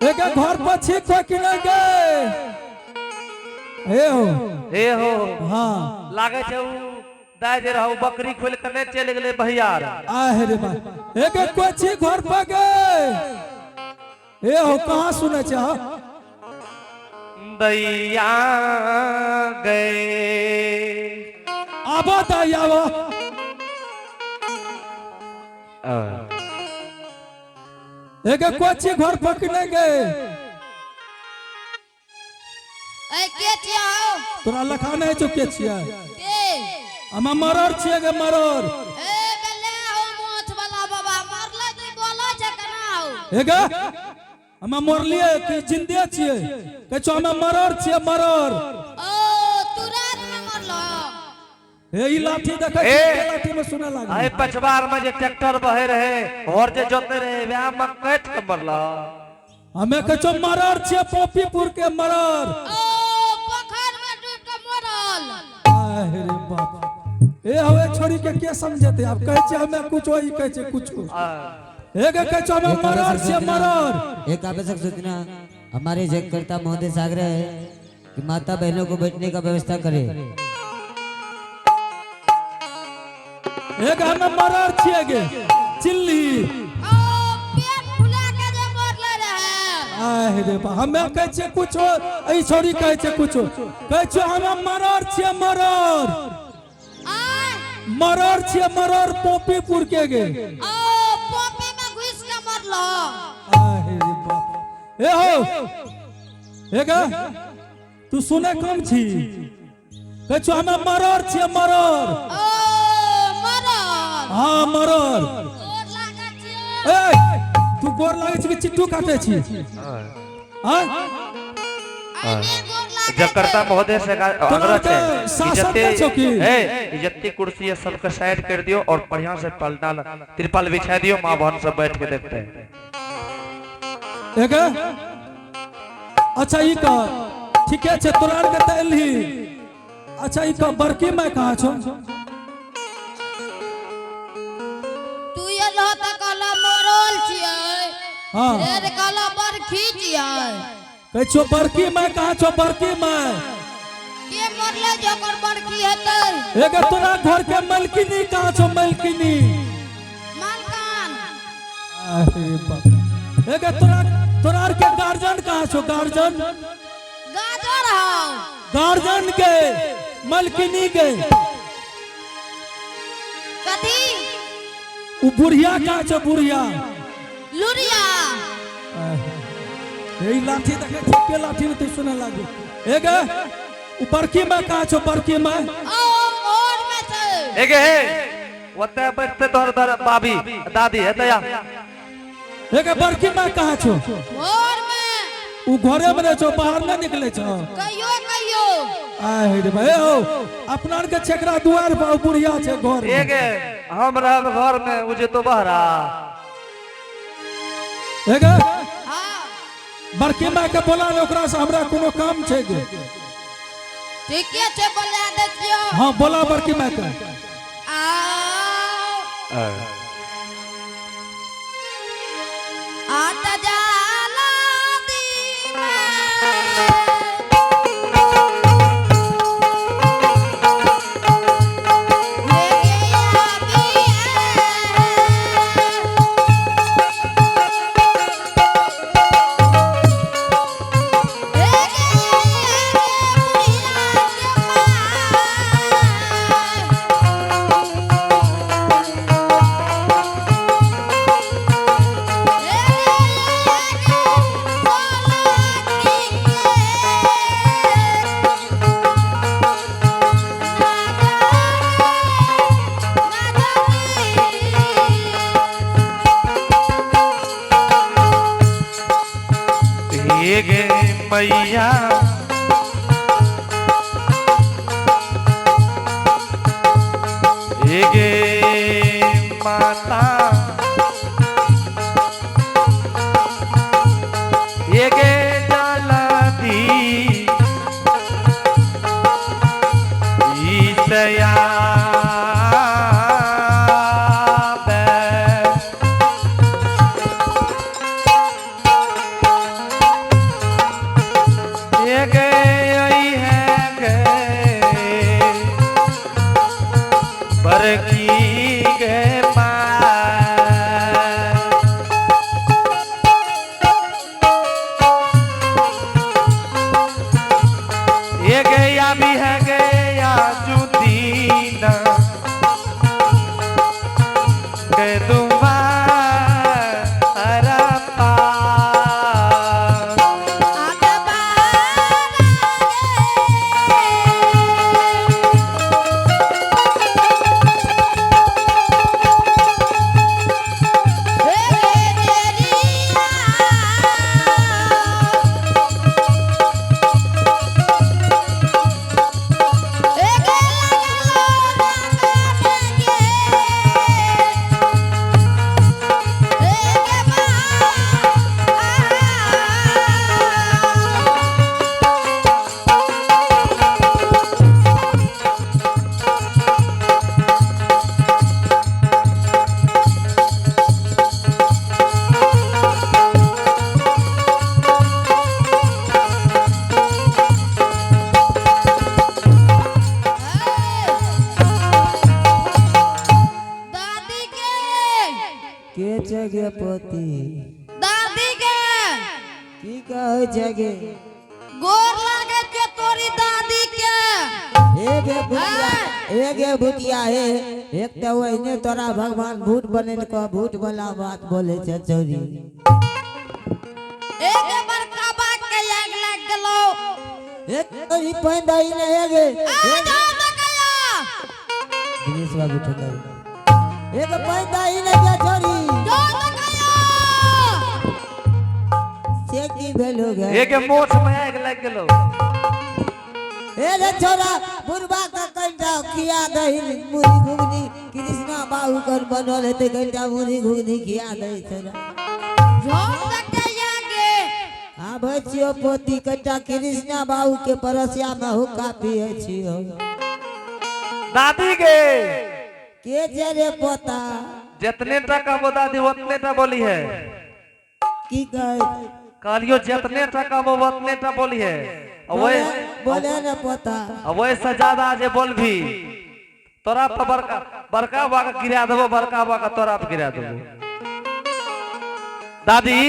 एक घर पर छी कोई कि नहीं गे? हे हो। हे हो। हाँ। लागे छै उ दाय जे रहौ बकरी खोल के नहि चलि गेलै भैयार। आहे रे बा, एक कोई छी घर पर गे? हे हो, कहाँ सुनै छै? हाँ? दैया गए। आबो दाई, आबो। एक कोई छी घर पर कि नहीं गे? ए, के छियै हौ? तोरा लखा नहीं छौ के छियै? के? हम मरर छियै गे, मरर। ए बेले हौ, मोछ वाला बाबा मरले त बोलै छै केना हौ? हे गे, हम मरलियै कि जिंदे छियै? कहै छौ हम मरर छियै, मरर। ओ तू रात में मरलो? हे, ई लाठी देखै ए! छियै? लाठी में सुने लागल। अरे पछवार में जे ट्रैक्टर बहे रहे और जे जोते रहे वएह में कटि के मरल। हमे कहै छौ मरर छियै, पोपीपुर के मरर। ओ पोखर में डूब के मरल? आहे रे बाप, ए हवे छोरी के के समझते? आब कहै छै हमे कुछो, ई कहै छै कुछो। हे गे, कहै छौ हमे एक मरर आवश्यक छियै, सूचना मरर। एक आवश्यक सूचना, हमारे जगकर्ता महोदय से आग्रह है कि माता बहनों को बैठने का व्यवस्था करे। हे गे, हमे मरर छियै गे, चिल्ली। ओ पेट फुला के जे मरले रहे? आहे रे बा, हमे कहै छियै कुछो, ई छोरी कहै छै कुछो। कहै छौ हमे मरर छियै, मरर। आय? मरर छियै, मरर, पोपीपुर के गे। ओ पोपी में घुस के मरलो? आहे रे बाप, ए हो, हे गे, तू सुने कम छी? कहै छौ हमे मरर छियै, मरर। ओ मरल? हाँ, मरर। गोर लागै छियै। ए, तू गोर लागै छी कि चिट्टू काटे छी? हाँ? आइने गोर लागै जगकर्ता छै। महोदय से आग्रह के छै कि शासन जते नहि छौ की? ए, ई जते कुर्सी है सबके साइड कर दियो और बढ़िया से पलटा तिरपाल बिछा दियो, माँ बहन सब बैठ के देखते हैं। ए गे, अच्छा ई कह, ठीके छै, तोरा आरके तऽ एलही। अच्छा ई कह, बड़की माय कहाँ छौ? तू एलहो तऽ कहला मरल छियै। हाँ। फेर कहला बरखी छियै। कहै छौ बड़की माय कहाँ छौ, बड़की माय? के मरले जे ओकर बरखी हेतै? ए गे, तोरा घर के मलकिनी कहाँ छौ, मलकिनी? मालकान। अरे बाप, ए गे, तोरा तोरा आर के गार्जियन कहाँ छौ, गार्जियन? गाजर हौ। गार्जियन के, मलकिनी के। कथी? उ बुढ़िया कहाँ छौ, बुढ़िया? लुरिया। ए, ई लाठी देखै छी के लाठी में तू सुने लागी। ए गे, उ बड़की माय कहाँ छौ, बड़की माय? ओ और में छै। ए गे, हे, ओते बैठते तोहर दर बाबी दादी हेतै या। ए गे, बड़की माय कहाँ छौ? और में। उ घरे में रहै छौ, बाहर नहीं निकले छौ? कहियो कहियो। आहे रे भाई, हो अपना आर के छेकरा दुआर पर बुढ़िया छै घर ए में। गे, हम रहब घर में, उ जेतो बहरा। ए गे, हाँ। बड़की माय के बोला ने, ओकरा से हमरा कोनो काम छै गे। ठीके छै, बोला दै छियौ। हाँ, बोला बड़की माय के। आओ आत जाला दीना। लेके आबिए। लेके बुढ़िया के माय। हे गे मैया, हे गे माता, हे गे जलदी ईसया बे। एक आई है गे बरकी गे माँ। ये गया भी है गया जुदीना के तुम्हारा पार। आगे दादी के के छै गे पोती? दादी के। की कहै छै गे? गोर लागे के तोरी दादी के। हे गे भूतिया, हे गे भूतिया, हे एक तऽ ओहिने तोरा भगवान भूत बनेलको, भूत वाला बात बोले छै चौरी। एक बड़का बाग के आग लाग गेलो। हे तोरी पानि दही ने हे गे। आ जाओ देखैया। दिनेश बाबू ठोकर हे गे, पानि दही ने गे चौरी। जाओ देखैया। से की भेलो गे? एक मोछ में आगि लागि गेलो। हे रे छोरा, बुढ़बा के कनिटा खिया दही मुरही घुघनी। कृष्णा बाबू कर बनल हेतै, कनिटा मुरही घुघनी खिया दही छोरा। जाओ देखैया गे। आबै छियो पोती, कनिटा कृष्णा बाबू के परसिया में हुक्का पिए छियो। दादी गे। के छै रे पोता? जितने टा कहबो दादी उतने टा बोली है। की कहै? कहलियो जितने टा कहबो उतने टा बोली है। वही बोले ने पोता। वैसे ज्यादा जे बोलभी तोरा पर बड़का बड़का बा के गिरा देबो, बड़का बा के तोरा पर गिरा देबो। दादी।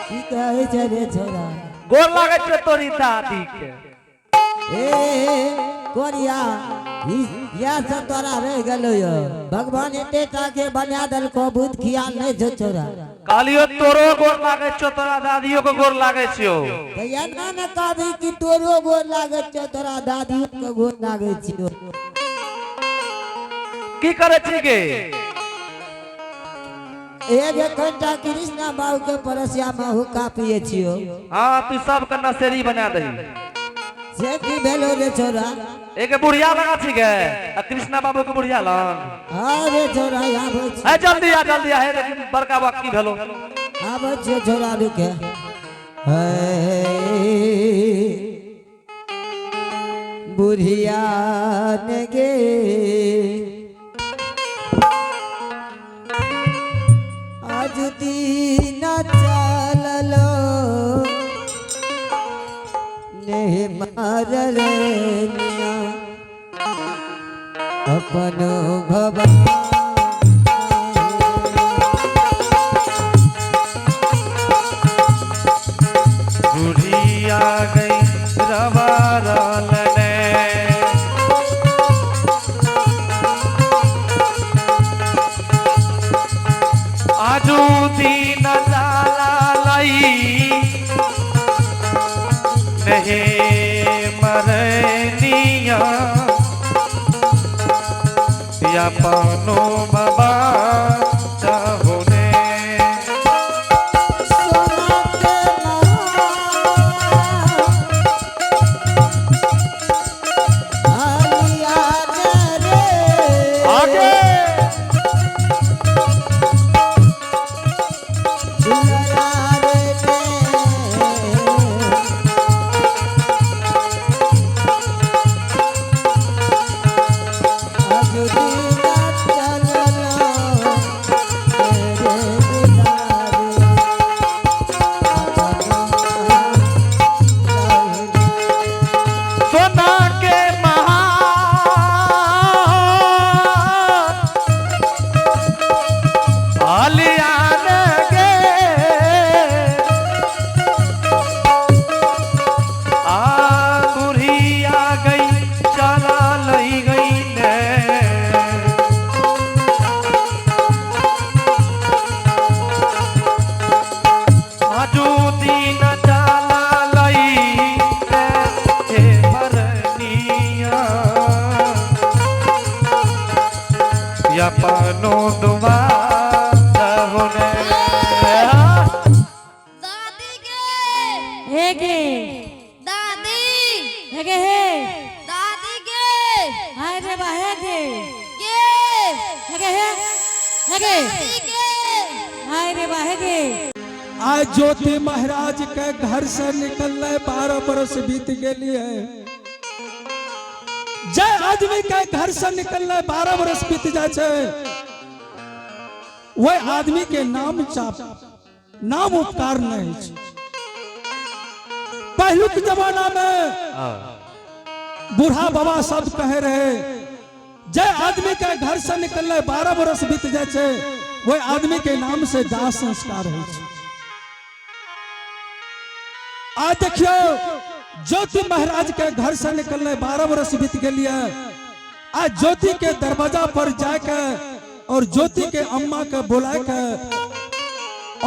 की कहै छै रे छोरा? गोर लागै छै तोरी दादी के। ए कोरिया, इएह सब तोरा रहि गेलो यो। भगवान एते टा के बना देलको, भूत खियाल नहि छौ छोरा। कहलियो तोरो गोर लागै छौ, तोरा दादियो के गोर लागै छौ। तऽ एना ने कहबी कि तोरो गोर लागै छौ, तोरा दादियो के गोर लागै छियौ। की करै छी गे? एक कनिटा कृष्णा बाबू के परसिया में हुक्का पिए छियौ। हाँ, तू सबके नशेरी बना दही। से की भेलो रे छोरा? एक बुढ़िया लगा छी गे, आ कृष्णा बाबू के बुढ़िया लग। हाँ रे छोरा, आबै छी। हे जल्दी आ, जल्दी आ, हे देखी बड़का बा की भेलो। आबै छियौ छोरा, रुके। हे बुढ़िया ने गे आज दिन चललो नहीं मारल निया अपन भवन। बुढ़िया गई रवा ने। आजू दिन जाला लई नहीं मरनिया या पानो बाबा चाहो ने। सोना के आलिया रे आगे। दुलारा रे। आज दिन चललो। हे गे। दादी। हे गे हे। दादी गे। हाय रे बा, हे गे। गे। हे गे हे, हे गे। दादी गे। हाय रे बा, हे गे। आज ज्योति महाराज के घर से निकलने 12 बरस बीत गेली है। जय आदमी के घर से निकलने 12 बरस बीत जाए छै, वह आदमी के नाम चाप नाम उपकार नहीं छै। पहलुक जमाना में बूढ़ा बाबा सब कहे रहे, जय आदमी के घर से निकलने 12 बरस बीत जाए छै, वह आदमी के नाम से दाह संस्कार होइ छै। आज देखियो, ज्योति महाराज के घर से निकलने 12 बरस बीत गेलिए। आज ज्योति के दरवाजा पर जाके और ज्योति के अम्मा के बुला के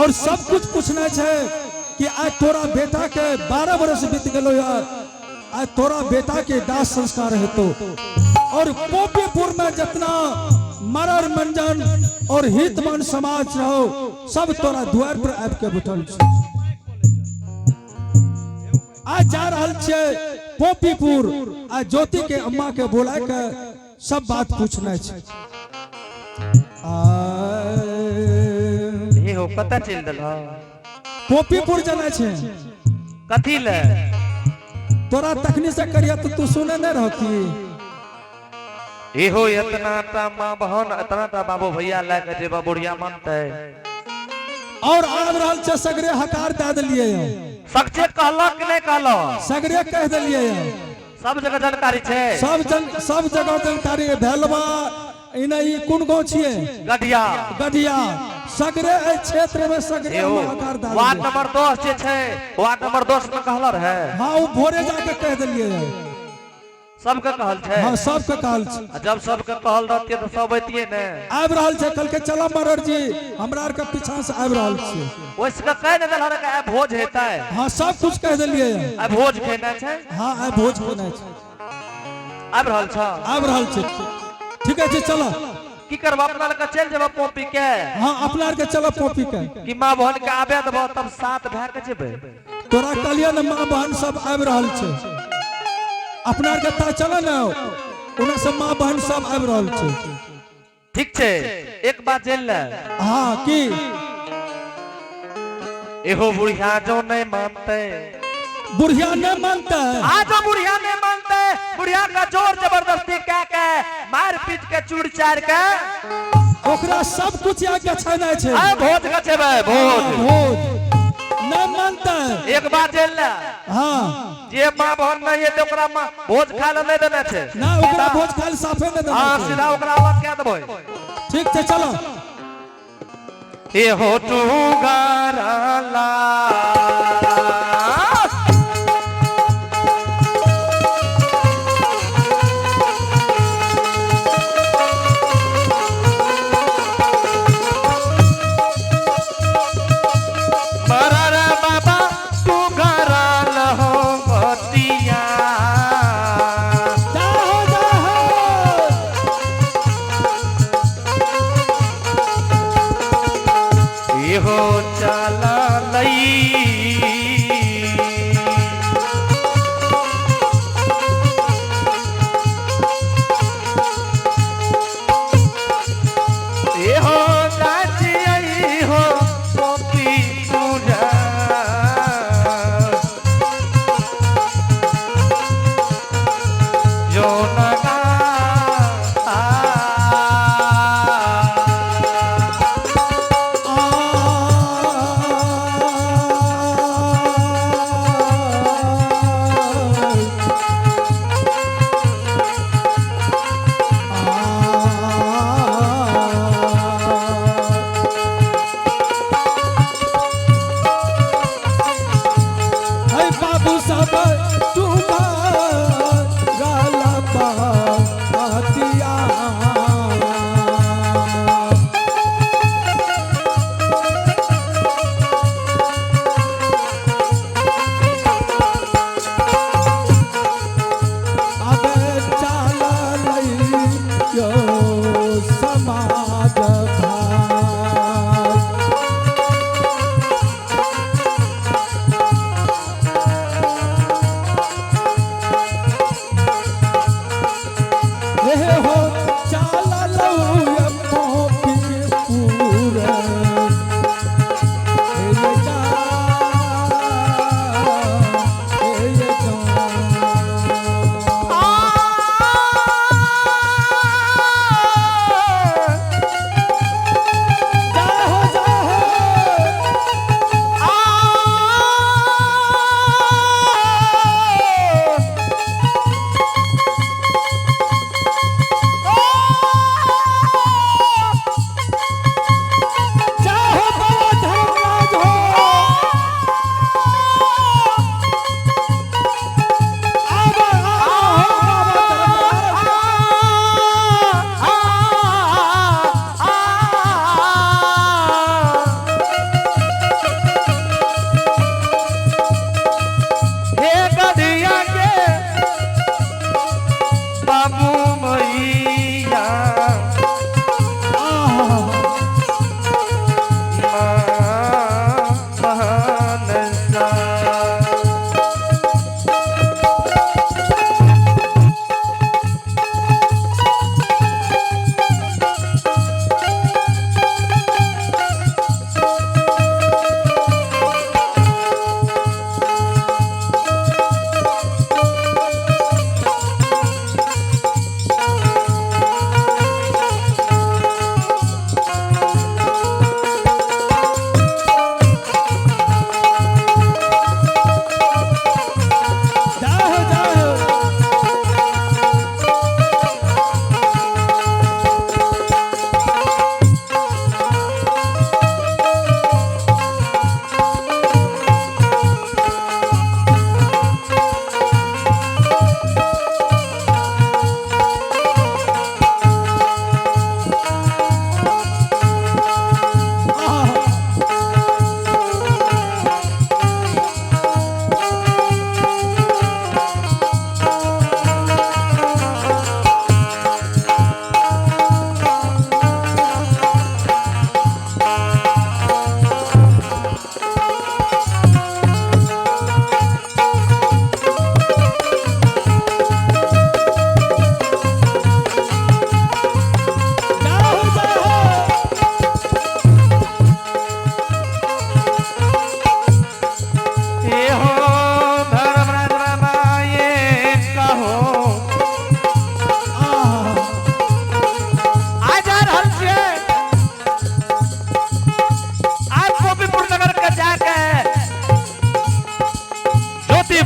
और सब कुछ पूछना छै कि आज तोरा बेटा के 12 बरस बीत गेलो यार, आज तोरा बेटा के दाह संस्कार हेतो। और पोपीपुर में जितना मरर मंजन और हितमन समाज रहो, सब तोरा द्वार पर आबि के बैठल छै। आज जा रहल छियै पोपीपुर, आ ज्योति के अम्मा के बोला के सब बात पूछना छै। हे हो, कतऽ चलि देलह? पोपीपुर जाना छै। कथी ले? तोरा तखनी से करिया तो तू सुने नहीं रह की? एहो, इतना टा माँ बहन, इतना टा बाबू भैया लए के जेबा, बुढ़िया मानतै? और आब रहल छै, सगरे हकार दे देलियै यऽ। सच्चे कहलक कि नहि कहलक? सगरे कह देलियै यऽ। सब जगह जानकारी छै? सब जन सब जगह जानकारी भेलवा। इने ई कोन गाँव छियै? गढ़िया। गढ़िया। सगरे एहि क्षेत्र में सगरे एहो, हम हकार दे वार्ड देलियै। नंबर 10 जे छै, वार्ड नंबर 10 में कहल रहे? हाँ, ओ भोरे जाके कह देलियै यऽ। सबके कहल छै? हाँ, सबके कहल छै। आ जब सबके कहल रहतियै तऽ सब अतियै ने? आबि रहल छै, कहलकै चल मरर जी, हमरा आरके पीछा से आबि रहल छियै। ओहिसँ कहि ने देल कि आइ भोज हेतै? हाँ, सब कुछ कह देलियै यऽ। आइ भोज खेनाइ छै। हाँ, आइ भोज खेनाइ छै। आबि रहल छ? आबि रहल छै। ठीक छै, चल। की करबा, अपना लग चलि जेबा पोपी के? हाँ, अपना आरके चल पोपी के। कि माँ बहन के आबे देबो तब सात भए के जेबै? तोरा कहलियै ने, माँ बहन सब आबि रहल छै। अपना आरके ता चल ने, ओने से माँ बहन सब आबि रहल छै। ठीक छै, एक बात जानि ले। हाँ, की? एहो, बुढ़िया जो नहीं मानते। बुढ़िया नहीं मानता है? आज जो बुढ़िया नहीं मानते, बुढ़िया का जोर जबरदस्ती कह के, मार पीट के, चूड़ चार के ओकरा सब कुछ आगे छेनाइ छै। आइ भोज गछेबै भोज। भोज नहीं मानता है। एक बात जानि ले। हाँ। जे माँ बहन नहीं हेतै, ओकरा माँ भोज खाय लए नहि देने छै। ना, ओकरा भोज खाय लए साफे नहीं देना छै। सीधा ओकरा अलग कए देबै। ठीक छै, चलो। एहो टूगारला। मरर बाबा तू घरल हो बतिया। जाहो, जाहो। इहो चल लई।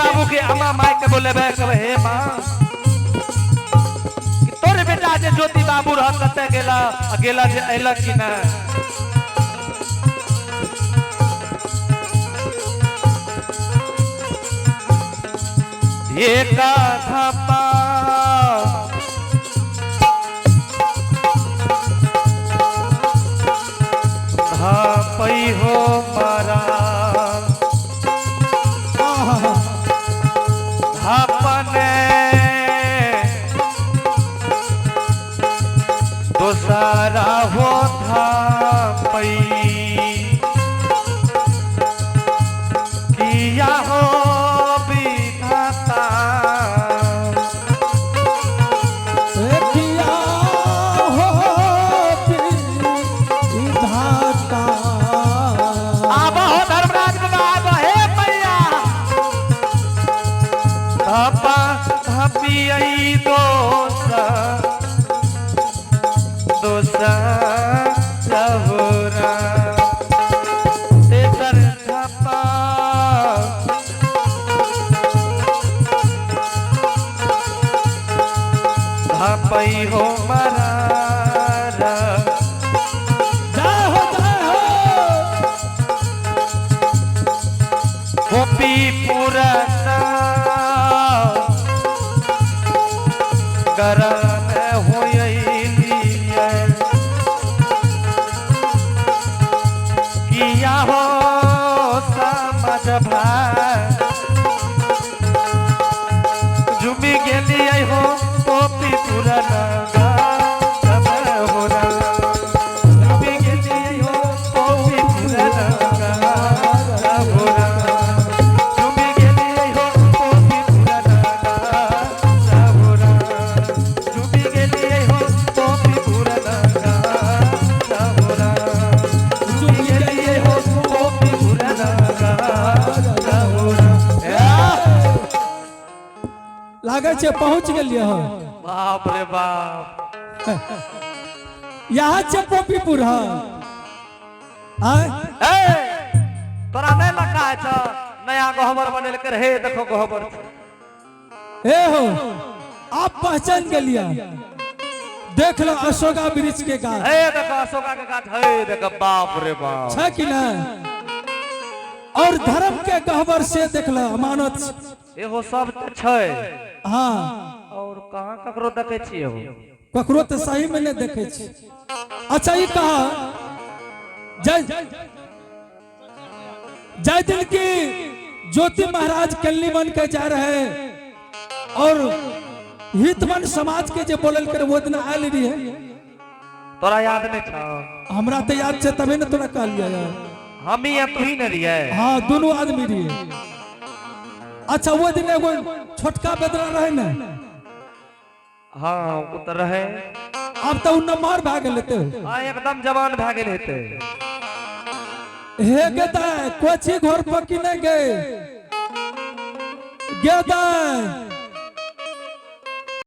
बाबू के अम्मा माई के बोलेबै, कहबै हे माँ कि तोरे बेटा जे ज्योति बाबू रह कतऽ गेला आ गेला जे अयलक कि नहि। एका धपा धापै हो मारा आहा अपने दोसारा हो थापई किया हो विधाता किया हो विधाता। आबा हो धर्मराज बाबा, आबा हे मैया। धापा धापियई दोसा दोसा रहुरा तेसर धापा धापई हो मरारा। जय हो जय हो। गोपी पुराना गरम होइलिए किया हो समझ भाई झुमी गेलिए हो गोपी पुराना गरम हो झुमी गेलिए हो गोपी पुराना गरम हो झुमी गेलिए हो गोपी पुराना गरम हो झुमी गेलिए हो गोपी पुराना गरम हो झुमी गेलिए हो गोपी पुराना गरम हो। लागै छै पहुँच गेलियै हो। बाप रे बाप। यहाँ छै पोपीपुर है। आय ए, तोरा नहीं लगा है छ नया गहबर बनेलकै रे, हे देखो गहबर छै। हे हो आप पहचान गेलियै, देख लो अशोका वृक्ष के गाछ। हे देखो अशोका के गाछ, हे देखो बाप रे बाप। छै कि नहीं? और धर्म के गहबर से देख लो अमानत छै। एगो सब तऽ छै। हाँ। और कहाँ ककरो देखै छियै हो? ककरो तऽ सही में नहीं देखे छी। अच्छा ये कहा जय जय दिन की ज्योति महाराज कल्ली बन के जा रहे और हितवन समाज के जे बोलल करे वो दिन आयल रही। तोरा याद नहीं छौ? हमरा तो याद छै तभी ने तोरा कहलियै। हम ही या तू ही ने रहियै? हाँ दोनों आदमी रहिए। अच्छा वो दिन एगो छोटका बेदरा रहे ने? हाँ ओ तऽ रहै। आब तऽ उ नमहर भए गेल हेतै। हाँ एकदम जवान भए गेल हेतै। हे गेदाय कोची घर पर कि नहीं गए गेदाय?